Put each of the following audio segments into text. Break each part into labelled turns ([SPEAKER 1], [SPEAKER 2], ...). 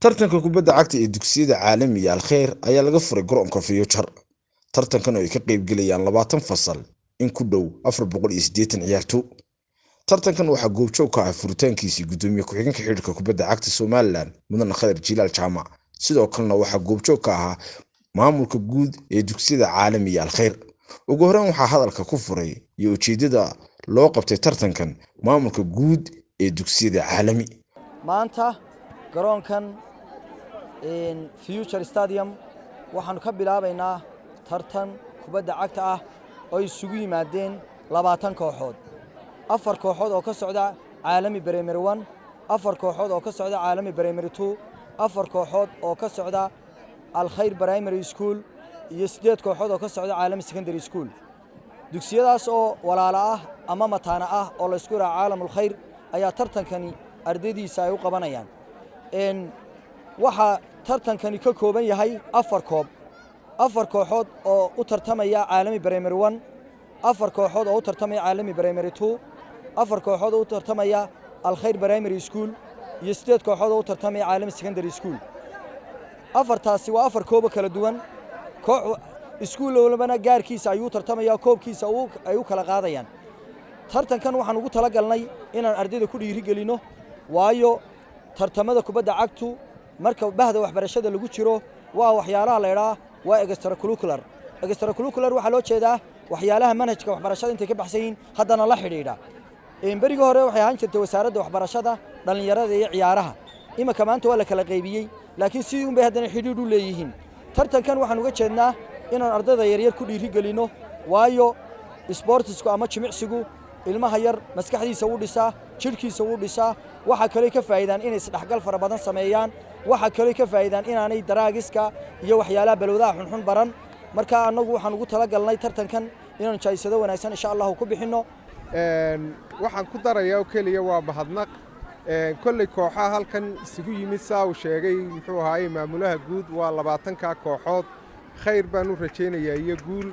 [SPEAKER 1] Tartanka kubadda cagta ee dugsiyada caalamiga Alkheyr ayaa laga furay garoonka Future. Tartankan oo ay ka qaybgelayaan 20 fasal in ku dhow 480 ciyaartoy. Tartankan waxaa goobjoog ka ah furitaankiisii gudoomiye ku-xigeenka xidhiidhka kubadda cagta Somaliland, Mudane Khadar Jilaal Jaamac. Sidoo kalena waxaa goobjoog ka ahaa maamulka guud ee dugsiyada caalamiga Alkheyr. Ugu horreyn waxaa hadalka ku furay iyo ujeedada loo qabtay tartankan maamulka guud ee dugsiyada caalami.
[SPEAKER 2] Maanta garoonkan Future Stadium waxaanu ka bilaabaynaa tartan kubadda cagta ah oo isugu yimaadeen 20 kooxood: afar kooxood oo ka socda Caalami Primary One, afar kooxood oo ka socda Caalami Primary Two, afar kooxood oo ka socda Alkhayr Primary School iyo siddeed kooxood oo ka socda Caalami Secondary School. Dugsiyadaas oo walaalo ah ama mataana ah oo laysku yidhaha Caalamulkhayr ayaa tartankani ardaydiisa ay u qabanayaan. Waxaa tartankani ka kooban yahay afar koob: afar kooxood oo u tartamaya Caalami Primary One, afar kooxood oo u tartamaya Caalami Primary Two, afar kooxood oo u tartamaya Alkhayr Primary School iyo siddeed kooxood oo u tartamaya Caalami Secondary School. Afartaasi waa afar koobo kala duwan. Koox iskuul walbana gaarkiisa ayuu tartamaya, koobkiisa ay u kala qaadayaan. Tartankan waxaan ugu talagalnay inaan ardayda ku dhiiri gelinno, waayo tartamada kubadda cagtu marka bahda waxbarashada lagu jiro waa waxyaalaha la idhaa waa extracurricular. Extracurricular waxaa loo jeedaa waxyaalaha manhajka waxbarashada intay ka baxsan yihiin haddana la xidhiidha. Berigii hore waxay ahaan jirtay Wasaaradda Waxbarashada, Dhallinyarada iyo Ciyaaraha. Iminka maanta waa la kala qaybiyey, laakiin sidii un bay haddana xidhiidh u leeyihiin. Tartankan waxaan uga jeednaa inaan ardayda yaryar ku dhiiri gelinno, waayo sportsku ama jimicsigu ilmaha yar maskaxdiisa wuu dhisaa, jidhkiisa wuu dhisaa. Waxaa kaloo ka faa'iidaan inay isdhexgal fara badan sameeyaan. Waxaa kaloo ka faa'iidaan inaanay drugska iyo waxyaalaha balwadaha xunxun baran. Marka annagu waxaan ugu talagalnay tartankan inaanu jaa'isado wanaagsan, insha Allahu, ku bixinno.
[SPEAKER 3] Waxaan ku darayaa oo keliya waa mahadnaq. Kolley kooxaha halkan isugu yimid, saa uu sheegay muxuu ahaaye maamulaha guud, waa 20-ka kooxood. Khayr baan u rajaynayaa iyo guul.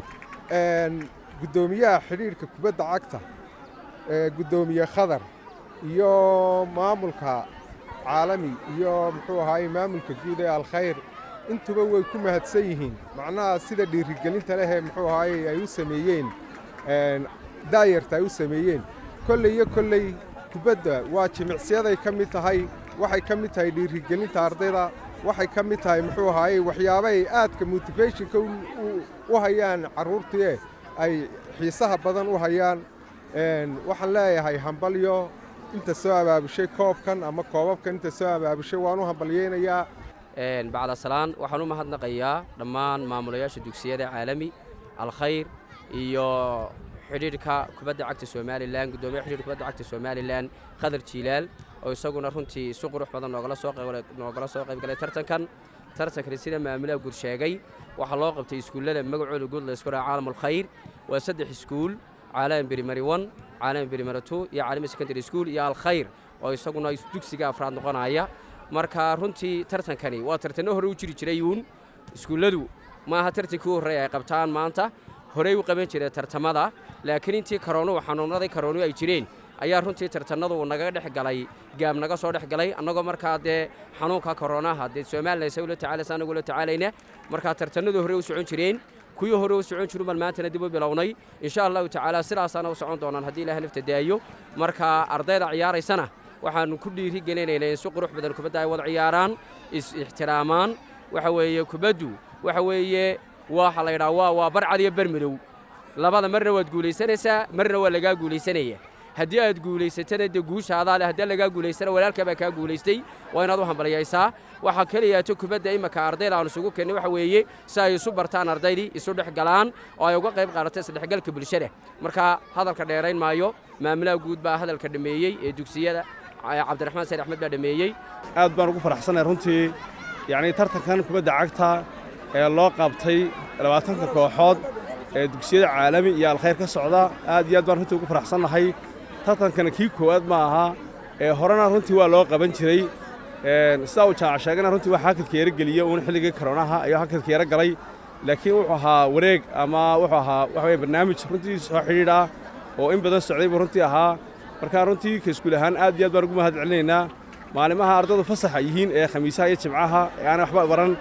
[SPEAKER 3] Guddoomiyaha xidhiidhka kubadda cagta, Guddoomiye Khadar, iyo maamulka Caalami iyo muxuu ahaaye maamulka guud ee Alkhayr, intuba way ku mahadsan yihiin macnaha sida dhiirigelinta lehee muxuu ahaaye ay u sameeyeen daayarta ay u sameeyeen. Kolley iyo kolley kubadda waa jimicsiyaday ka mid tahay, waxay ka mid tahay dhiirigelinta ardayda, waxay ka mid tahay muxuu ahaaye waxyaaba ay aadka motivationka u hayaan carruurtii, ay xiisaha badan u hayaan. Waxaan leeyahay hambalyo inta soo abaabushay koobkan ama koobabkan. Inta soo abaabushay waan u hambalyaynayaa.
[SPEAKER 4] Bacdasalaan, waxaan u mahadnaqayaa dhammaan maamulayaasha dugsiyada Caalami, Alkhayr iyo xidhiidhka kubadda cagta Somaliland, guddoomiyaha xidhiidhka kubadda cagta Somaliland, Khadar Jiilaal, oo isaguna runtii si qurux badan noogala soo qaybgalay tartankan. Tartankani, sida maamulaha guud sheegay, waxaa loo qabtay iskuullada magacooda guud la isku dhaha Caalamulkhayr. Waa saddex iskuul: Caalami Primary One, Caalami Primary Two iyo Caalami Secondary School, iyo Alkhayr oo isaguna dugsiga afraad noqonaya. Marka runtii tartankani waa tartanno hore u jiri jiray uun iskuulladu. Maaha tartankii u horreeya ay qabtaan maanta. Horey u qaban jiray tartamada, laakiin intii karoonuhu, xanuunaday karoonuhu ay jireen, ayaa runtii tartannadu naga dhex galay, gaab naga soo dhex galay, annagoo markaa dee xanuunka koroonaha dee Somaliland say ula tacaalaysa annagu ula tacaalayna. Markaa tartannadu horey u socon jireen, kuwii hore u socon jiru baan maantana dib u bilownay. Insha Allahu tacaala sidaasaana u socon doonaan haddii Ilahay nafta daayo. Marka ardayda ciyaaraysana waxaannu ku dhiiri gelinaynaa in si qurux badan kubadda ay wada ciyaaraan, is ixtiraamaan. Waxa weeye kubaddu waxa weeye waxa la yidhaha waa barcad iyo bar madow labada. Marna waad guulaysanaysaa, marna waa lagaa guulaysanaya. Haddii aad guulaysatana dee guusha adaa leh, haddii lagaa guulaystana walaalkaa baa kaa guulaystay, waa inaad u hambalyaysaa. Waxaa keliyaato kubadda imaka ardayda aan isugu keennay waxa weeye si ay isu bartaan ardaydii, isu dhex galaan oo ay uga qayb qaadato isdhexgalka bulshada. Marka hadalka dheerayn maayo, maamulaha guud baa hadalka dhammeeyey ee dugsiyada, Cabdiraxmaan Sayd Axmed baa dhammeeyey.
[SPEAKER 5] Aad baan ugu faraxsanahay runtii, yacnii tartankan kubadda cagta ee loo qabtay 20-ka kooxood ee dugsiyada Caalami iyo Alkhayr ka socda. Aad iyo aad baan runtii ugu faraxsannahay. Tartankana kii koowaad ma aha, ee horena runtii waa loo qaban jiray. Sidaa uu Jaac sheegana, runtii waa hakadka yaro geliye uun xilligii karonaha ayaa hakadka yaro galay, laakiin wuxuu ahaa wareeg ama wuxuu ahaa waxa weye barnaamij runtii soo xidhiidh ah oo in badan socday buu runtii ahaa. Marka runtii ka iskuul ahaan aad iyo aad baan ugu mahad celinaynaa. Maalimaha ardaydu fasaxa yihiin ee Khamiisaha iyo Jimcaha ee aanay waxba baran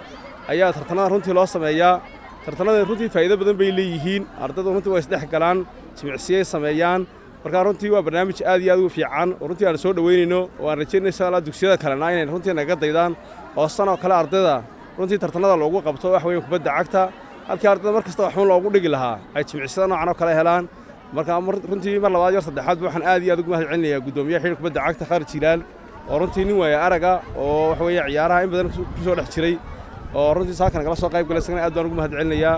[SPEAKER 5] ayaa tartanada runtii loo sameeyaa. Tartanada runtii faa'iido badan bay leeyihiin. Ardaydu runtii waa isdhex galaan, jimicsiyay sameeyaan. Marka runtii waa barnaamij aad iyo aad u fiican oo runtii aan soo dhoweynayno, oo aan rajaynayno insha Allah dugsiyada kalena inay runtii naga daydaan oo sanoo kale ardayda runtii tartanada loogu qabto wax weyn kubadda cagta, halkii ardayda mar kasta waxuun loogu dhigi lahaa ay jimicsiyada noocan oo kale helaan. Marka runtii mar labaad iyo saddexaad waxaan aad iyo aad ugu mahad celinayaa guddoomiyaha xiriirka kubadda cagta Khadar Jilaal, oo runtii nin waaya araga oo wax weeye ciyaaraha in badan ku soo dhex jiray, oo runtii saakan kala soo qayb galay. Isagana aad baan ugu mahad celinayaa.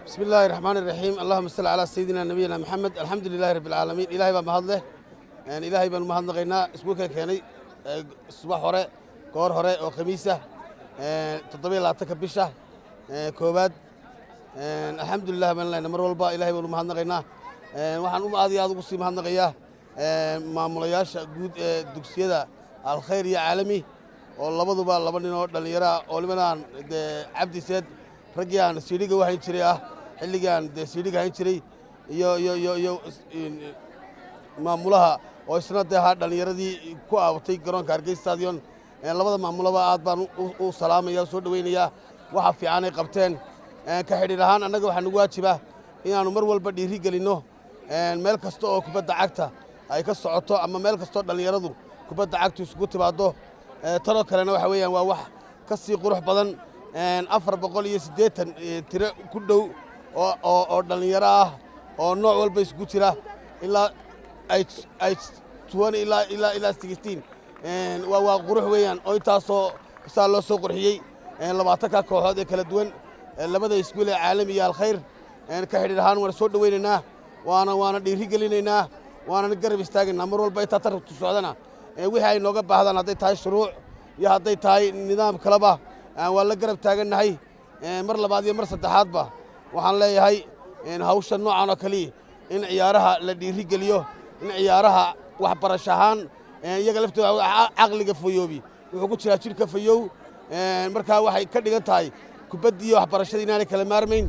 [SPEAKER 6] بسم الله الرحمن الرحيم، اللهم صل على سيدنا نبينا محمد. الحمد لله رب العالمين. إلهي baa mahad leh. Ilaahay baanu mahadnaqaynaa iskuulka keenay subax hore, goor hore oo Khamiisa, 27-ka bisha koowaad. Alxamdulilah baan leenahay mar walba, Ilahay baanu mahadnaqaynaa. Waxaan u aad iyo aad ugu sii mahadnaqayaa maamulayaasha guud ee dugsiyada Alkhayr iyo Caalami, oo labaduba laba nin oo dhallinyaro ah, oo nimanaan dee Cabdi Seed raggii aan siidhiga u hayn jiray ah, xilligii aan dee siidhiga hayn jiray, iyo maamulaha oo isna dee ahaa dhallinyaradii ku aabatay garoonka Hargeysa Stadion. Labada maamulaba aad baan u salaamaya, soo dhoweynayaa waxa fiican ay qabteen. Ka xidhiir ahaan annaga waxaa nagu waajiba inaannu mar walba dhiiri gelinno meel kasta oo kubadda cagta ay ka socoto ama meel kastoo dhallinyaradu kubadda cagtu isugu timaaddo. Tanoo kalena waxa weeyaan waa wax ka sii qurux badan, 480 tiro ku dhow oo dhallinyaro ah oo nooc walba isugu jira, ilaa ay 20 ilaa 16. Waa qurux weeyaan oo intaasoo saa loo soo qurxiyey 20-ka kooxood ee kala duwan labada iskuul ee Caalami iyo Alkhayr. Ka xidhiir ahaan waan soo dhoweynaynaa, waana dhiiri gelinaynaa, waana garab istaagaynaa mar walba intaa tartanku socdana. Wixii ay nooga baahdaan, hadday tahay shuruuc iyo hadday tahay nidaam kaleba, waa la garab taagannahay. Mar labaad iyo mar saddexaadba waxaan leeyahay hawsha noocan oo kaliya in ciyaaraha la dhiiri geliyo, in ciyaaraha waxbarasho ahaan iyaga laftooda caqliga fayoobi wuxuu ku jiraa jidhka fayow. Markaa waxay ka dhigan tahay kubaddii iyo waxbarashadii inaanay kala maarmayn.